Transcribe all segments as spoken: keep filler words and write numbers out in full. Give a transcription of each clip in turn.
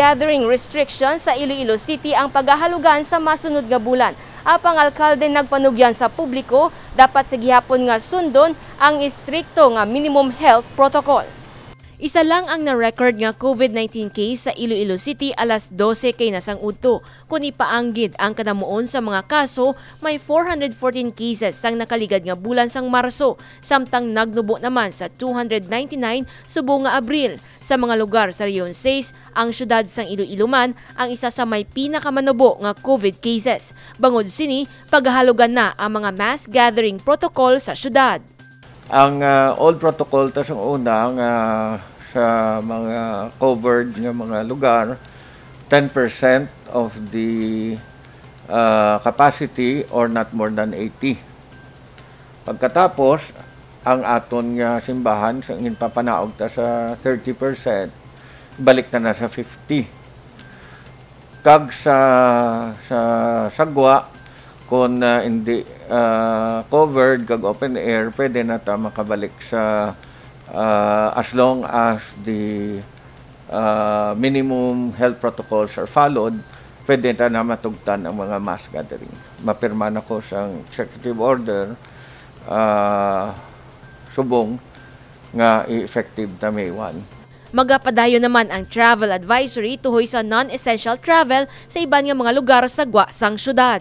Gathering restrictions sa Iloilo City ang pagahalugan sa masunod nga bulan. Apang alkalde nagpanugyan sa publiko, dapat sa gihapon nga sundon ang istrikto nga minimum health protocol. Isa lang ang na-record nga COVID nineteen case sa Iloilo City alas dose kay na sang udto. Kon ipaanggid ang kanamuon sa mga kaso, may four hundred fourteen cases sang nakaligad nga bulan sang Marso, samtang nagnubo naman sa two hundred ninety-nine subong nga Abril. Sa mga lugar sa Region sais, ang siyudad sang Iloilo man ang isa sa may pinakamanubo nga COVID cases. Bangod sini, pagahalugan na ang mga mass gathering protocol sa siyudad. Ang, ah, old protocol ta sang una nga sa mga covered nga mga lugar, ten percent of the, ah, capacity or not more than eighty. Pagkatapos, ang aton nga simbahan, sa ginpapanaog ta sa thirty percent, balik na na sa fifty. Kag sa, sa sagwa, kung, ah, hindi, ah, covered kag open air, pwede na ta makabalik sa, ah, as long as the, ah, minimum health protocols are followed, pwede ta na matugtan ang mga mass gathering. Mapirma na ko sang executive order, ah, subong nga i-effective ta May one. Magapadayon naman ang travel advisory tuhoy sa non-essential travel sa iban nga mga lugar sa gwa sang syudad.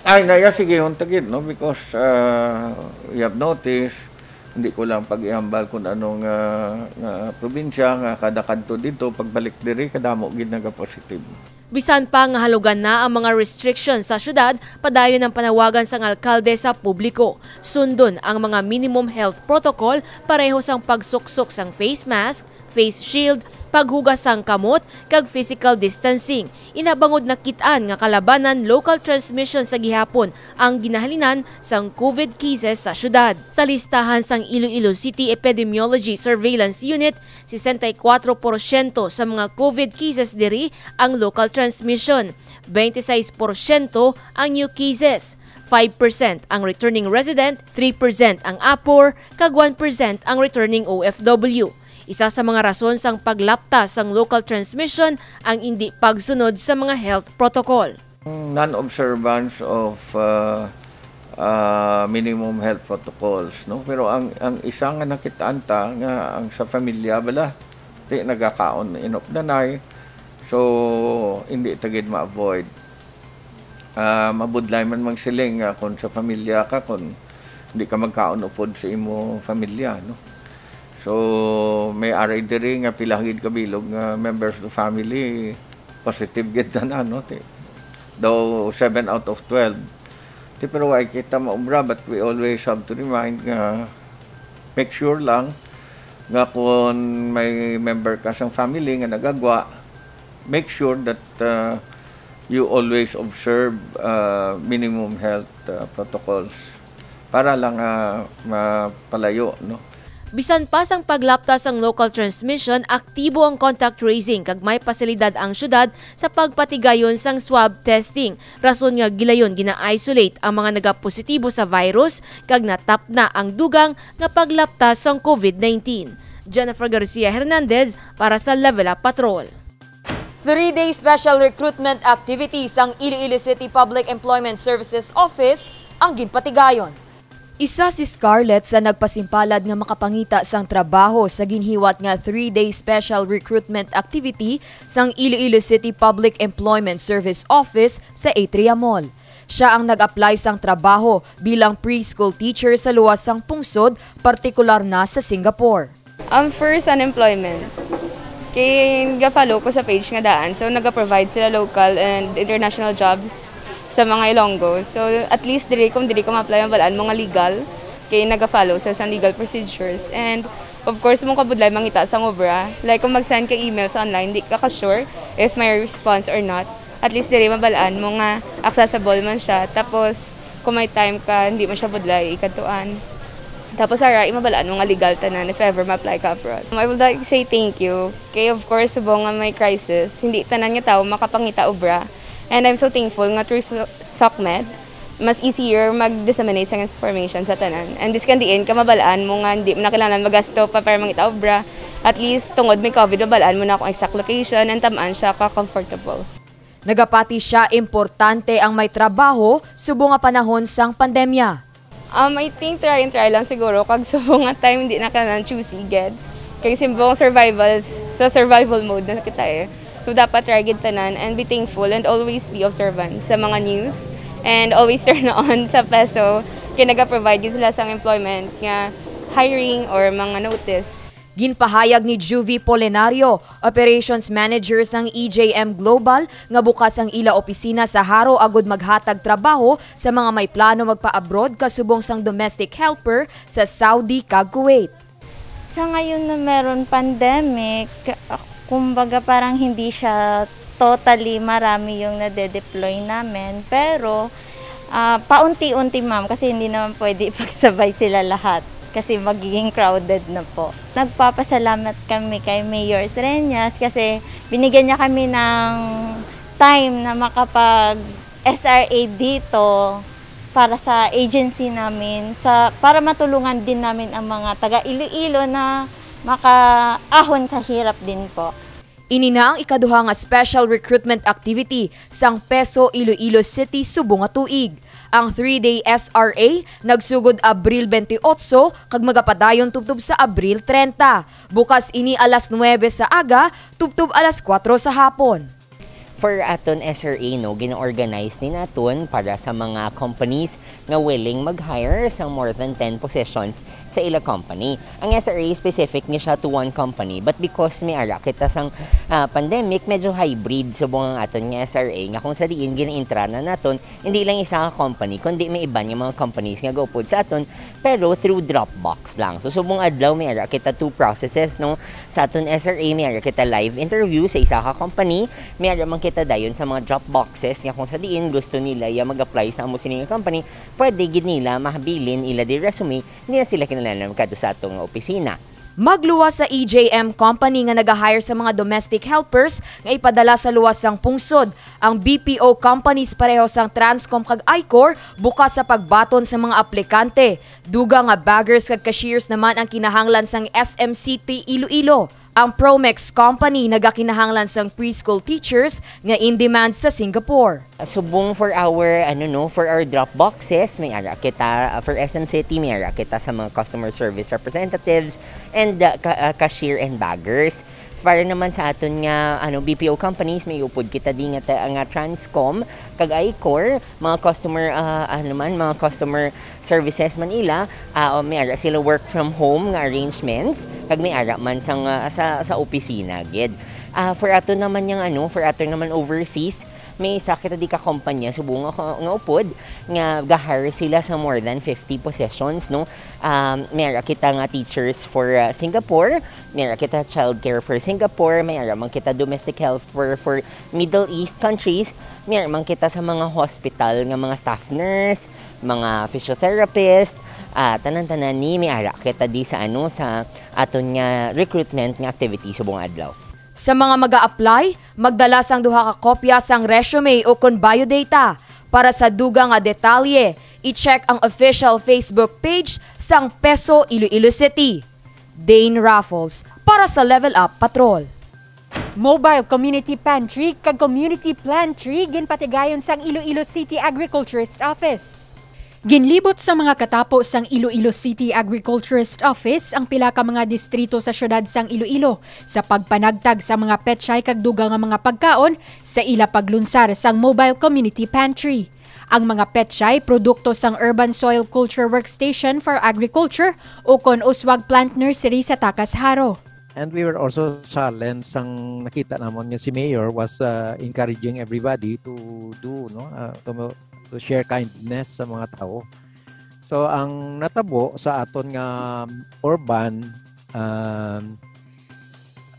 Ay, naya, sige, unta gid, no? Because, ah, we have noticed, hindi ko lang pag-ihambal kung anong, ah, nga probinsya nga kada kadto dito, pagbalik diri, kadamo gid nagapositive. Bisan pa nga halugan na ang mga restrictions sa syudad, padayon ang panawagan sang alkalde sa publiko. Sundon ang mga minimum health protocol, pareho sang pagsuksok sang face mask, face shield, paghugas sang kamot, kag physical distancing. Ina, bangod nakit-an nga kalabanan local transmission sa gihapon ang ginahalinan sang COVID cases sa syudad. Sa listahan sang Iloilo City Epidemiology Surveillance Unit, sesenta y kuatro porsyento sa mga COVID cases diri ang local transmission, twenty-six porsyento ang new cases, five percent ang returning resident, three percent ang apor, kag one percent ang returning O F W. Isa sa mga rason sang paglapta sang local transmission ang indi pagsunod sa mga health protocol. Non-observance of, uh, uh, minimum health protocols, no? Pero ang, ang isa nga nakitaan ta nga ang sa familia bala, di nagakaon enough nanay, so hindi ta gid ma-avoid. Ah, mabudlay man magsiling nga kung sa familia ka, kung hindi ka magkaon upod sa imo familia, no? So, may aray diri nga pila gid ka bilog nga members of the family, positive gid tanan, no? Ti, daw seven out of twelve. Ti, pero wa kita maubra, but we always have to remind nga make sure lang nga kung may member ka sang family nga nagagwa, make sure that, uh, you always observe, uh, minimum health, uh, protocols para lang, uh, mapalayo, no? Bisan pa sang paglapta sang local transmission, aktibo ang contact tracing kag may pasilidad ang syudad sa pagpatigayon sang swab testing, rason nga gilayon gina-isolate ang mga nagapositibo sa virus kag natapna ang dugang nga paglapta sang COVID nineteen. Jennifer Garcia Hernandez para sa Level Up Patrol. Three-day special recruitment activity sang Iloilo City Public Employment Services Office ang ginpatigayon. Isa si Scarlett sa nagpasimpalad nga makapangita sang trabaho sa ginhiwat nga three-day special recruitment activity sang Iloilo City Public Employment Service Office sa Atria Mall. Sia ang nag-apply sang trabaho bilang preschool teacher sa luwas sang pungsod, partikular na sa Singapore. Ang first, unemployment. Kay ga-follow ko sa page nga daan. So, naga-provide sila local and international jobs sa mga Ilonggo. So, at least, diri, kung diri ko ma-apply, mabalaan mo nga legal. Kay naga-follow sa, sa legal procedures. And, of course, mo kabudlay mangita sang obra. Like, kung mag-send ka email sa online, di ka ka-sure if may response or not. At least, diri, mabalaan mo nga accessible man siya. Tapos, kung may time ka, hindi mo siya budlay, ikadtuan. Tapos, ara, mabalaan mo nga legal tanan if ever ma-apply ka abroad. I would like to say thank you. Kay, of course, subong nga may crisis, hindi tanan nga tawo makapangita obra. And I'm so thankful nga through Su-, SOCMED, mas easier mag-disseminate sa information sa tanan. And biskan diin ka, mabalaan mo nga hindi mo na kailangan magasto pa para mangita obra. At least, tungod may COVID, mabalaan mo na akong exact location and tamaan siya ka-comfortable. Nagapati siya importante ang may trabaho subong nga panahon sang pandemya. Um, I think try and try lang siguro. Kag subong nga time, hindi na ka nang choosy, gid. Kay simbong survival, sa survival mode na kita eh. So, dapat try gid tanan and be thankful and always be observant sa mga news and always turn on sa peso. Kay naga-provide gid sila sang employment nga hiring or mga notice. Ginpahayag ni Juvie Polenario, Operations Manager sang E J M Global, nga bukas ang ila opisina sa Jaro agud maghatag trabaho sa mga may plano magpa-abroad kasubong sang domestic helper sa Saudi kag Kuwait. Sa ngayon na meron pandemic, kumbaga parang hindi siya totally marami yung nade-deploy namin. Pero ah, paunti-unti, ma'am, kasi hindi naman pwede ipagsabay sila lahat kasi magiging crowded na po. Nagpapasalamat kami kay Mayor Treñas kasi binigyan niya kami ng time na makapag-S R A dito para sa agency namin, sa, para matulungan din namin ang mga taga Iloilo na makaahon sa hirap din po. Ini na ang ikaduha nga special recruitment activity sang PESO Iloilo City subong nga tuig. Ang three-day S R A nagsugod Abril twenty-eight kag magapadayon tubtob sa Abril treinta. Bukas ini alas nuebe sa aga tubtob alas kuwatro sa hapon. For aton S R A, no, gina-organize ni naton para sa mga companies nga willing mag-hire sa more than ten positions sa ila company. Ang S R A specific ni siya to one company, but because may ara kita sang ah, pandemic, medyo hybrid subong ang aton nga S R A, nga kung sa diin ginaintra na naton hindi lang isa ka company kundi may iban nga mga companies nga gaupod sa aton, pero through Dropbox lang. So subong adlaw may ara kita two processes, no, sa aton S R A. May ara kita live interview sa isa ka company, may ara man kita dayon sa mga drop boxes nga kung sa diin gusto nila ya mag-apply sa amo sini nga company, pwede gid nila mahabilin ila di resume, hindi na sila kinahanglan magkadto sa ato nga opisina. Magluwas sa E J M company nga naga-hire sa mga domestic helpers nga ipadala sa luwas sang pungsod. Ang B P O companies pareho sang Transcom kag Icor bukas sa pagbaton sa mga aplikante. Dugang nga baggers kag cashiers naman ang kinahanglan sang S M City Iloilo. Ang Promex company nagakinahanglan sang preschool teachers nga in demand sa Singapore. Subong for our ano no, for our drop boxes, may ara kita uh, for S M City, may ara kita sa mga customer service representatives and uh, ka- uh, cashier and baggers. Para naman sa aton nga ano B P O companies, may upod kita di nga ta- nga Transcom kag Icor, mga customer uh, ano man, mga customer services man ila, uh, may ara sila work from home nga arrangements, kag may ara man sang uh, sa sa opisina gid. Uh, for ato naman yang ano, for ato naman overseas, may isa kita di ka kumpanya subong nga, nga upod nga ga-hire sila sa more than fifty positions, no. Um, may ara kita nga teachers for uh, Singapore, may ara kita childcare for Singapore, may ara man kita domestic helper for Middle East countries, may ara man kita sa mga hospital nga mga staff nurse, mga physiotherapist, ah, tanan-tanan ni may ara kita di sa ano sa aton nga recruitment nga activity subong adlaw. Sa mga maga-apply, magdala sang duha ka kopya sang resume ukon biodata. Para sa dugang nga detalye, i-check ang official Facebook page sang PESO Iloilo City. Dane Raffles para sa Level Up Patrol. Mobile Community Pantry kag Community Plantry ginpatigayon sang Iloilo City Agriculturist Office. Ginlibot sa mga katapo sang Iloilo City Agriculturist Office ang pila ka mga distrito sa siyudad sang Iloilo sa pagpanagtag sa mga petsay kag dugang nga mga pagkaon sa ila paglunsar sang Mobile Community Pantry. Ang mga petsay produkto sang Urban Soil Culture Workstation for Agriculture ukon USWAG Plant Nursery sa Tacas, Jaro. And we were also challenged sang nakita namon nga si Mayor was uh, encouraging everybody to do, no, uh, to, to share kindness sa mga tawo. So ang natabo sa aton nga urban um,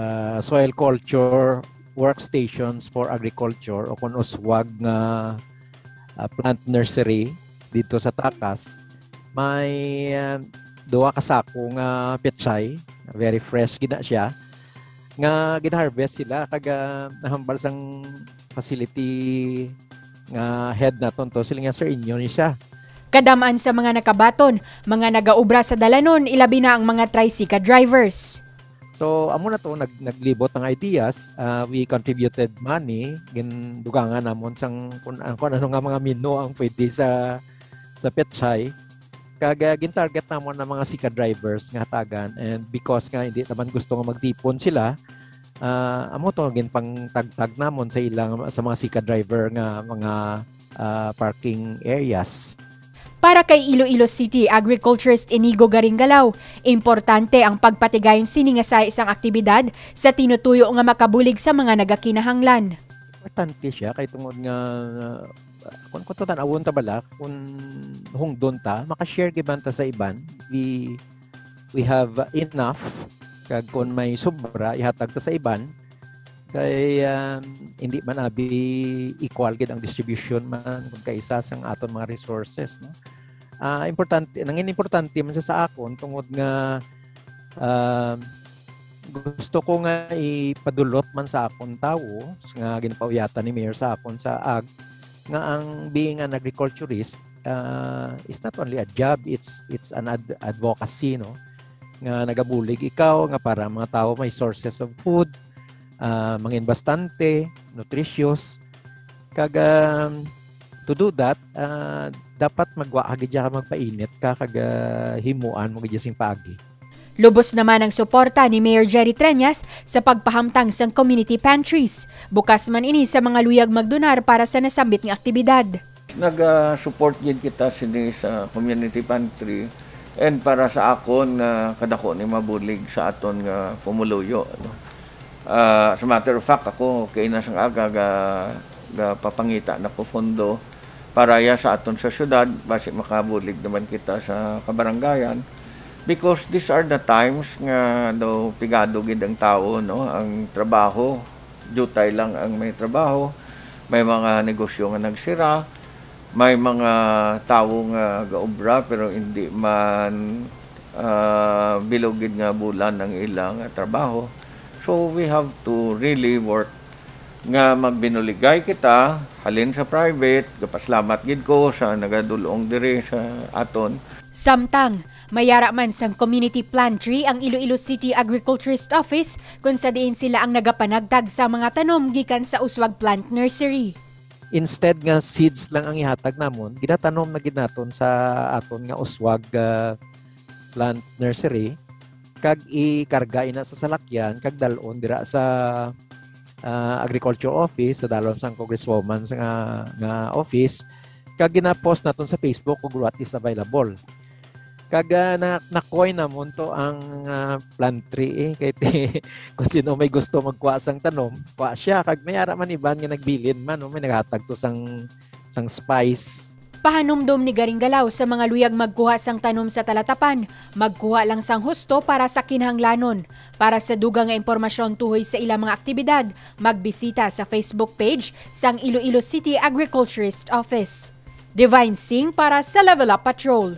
uh, soil culture workstations for agriculture o kung USWAG nga uh, plant nursery dito sa Tacas, may uh, duha ka sako nga pechay, very fresh gina siya, nga gin-harvest sila kag uh, nahambal sang facility nga head naton to, sila nga, "Sir, inyo ni siya." Kadam-an sa mga nakabaton, mga nagaobra sa dalanon, ilabi na ang mga tricycle drivers. So, amo na to, nag-, naglibot ang ideas, ah, we contributed money, gindugangan namon sang kun, ang, kun ano nga mga menu ang pwede sa, sa pechay. Kag, ah, gin-target namon ang mga Sica drivers nga hatagan, and because nga hindi naman gusto nga magtipon sila, ah, amo to, ginpangtagtag namon sa ilang, sa mga Sica driver nga mga, ah, parking areas. Para kay Iloilo City Agriculturist Inigo Garinggalaw, importante ang pagpatigayon sini nga sahi sang aktibidad sa tinutuyo nga makabulig sa mga nagakinahanglan. Importante siya kay tungod nga, ah, kung, kung tan-awon ta bala, kung hungdon ta, makashare gyud man ta sa iban. We, we have enough, kag kung may sobra, ihatag ta sa iban. Kay, um, hindi man abi equal gid ang distribution man kung kaisa sang aton mga resources, no? Ah, importante, nangin importante man siya sa akon tungod nga, um, gusto ko nga ipadulot man sa akon tawo nga ginpauyatan ni Mayor sa akon sa ag, nga ang being an agriculturist, ah, is not only a job, it's, it's an ad-, advocacy, no? Nga nagabulig ikaw nga para mga tawo may sources of food, ah, mangin bastante, nutritious. Kag, um, to do that, ah, dapat magwa ka gid ka, magpainit ka, kag, ah, himuan mo gid sing paagi. Lubos naman ang suporta ni Mayor Jerry Treñas sa pagpahamtang sang community pantries. Bukas man ini sa mga luyag magdonar para sa nasambit nga aktibidad. Naga-support gid kita sini sa community pantry, and para sa akon nga kadako ni mabulig sa aton nga pumuluyo, no? Ah, as a matter of fact, ako kaina sang aga ga-, gapapangita na ko pondo para ya sa aton sa syudad, basi makabulig naman kita sa kabarangayan. Because these are the times nga daw pigado gid ang tawo, no? Ang trabaho, diutay lang ang may trabaho, may mga negosyo nga nagsira, may mga tawo nga gaobra pero hindi man, ah, bilog gid nga bulan ang ilang trabaho. So we have to really work nga magbinuligay kita, halin sa private, gapaslamat gid ko sa nagadul-ong diri sa aton. Samtang, may ara man sang community pantry ang Iloilo City Agriculturist Office, kung sa diin sila ang nagapanagtag sa mga tanom gikan sa Uswag Plant Nursery. Instead nga seeds lang ang ihatag namon, ginatanom na gid naton sa aton nga Uswag, ah, Plant Nursery, kag ikarga ina sa salakyan kag dal-on dira sa, ah, Agriculture Office, sa dalom sang Congresswoman sa nga, nga office, kag gina-post naton sa Facebook kung what is available. Kag, ah, na, nakuha namon to ang, ah, plant tree, eh. Kay ti-, kung sino may gusto magkuha sang tanom, kuha siya. Kag may ara man iban nga nagbilin man, no? May naghatag to sang, sang spice. Pahanumdom ni Garinggalaw sa mga luyag magkuha sang tanom sa Talatapan, magkuha lang sang husto para sa kinahanglanon. Para sa dugang nga impormasyon tuhoy sa ilang mga aktibidad, magbisita sa Facebook page sang Iloilo City Agriculturist Office. Divine Singh para sa Level Up Patrol.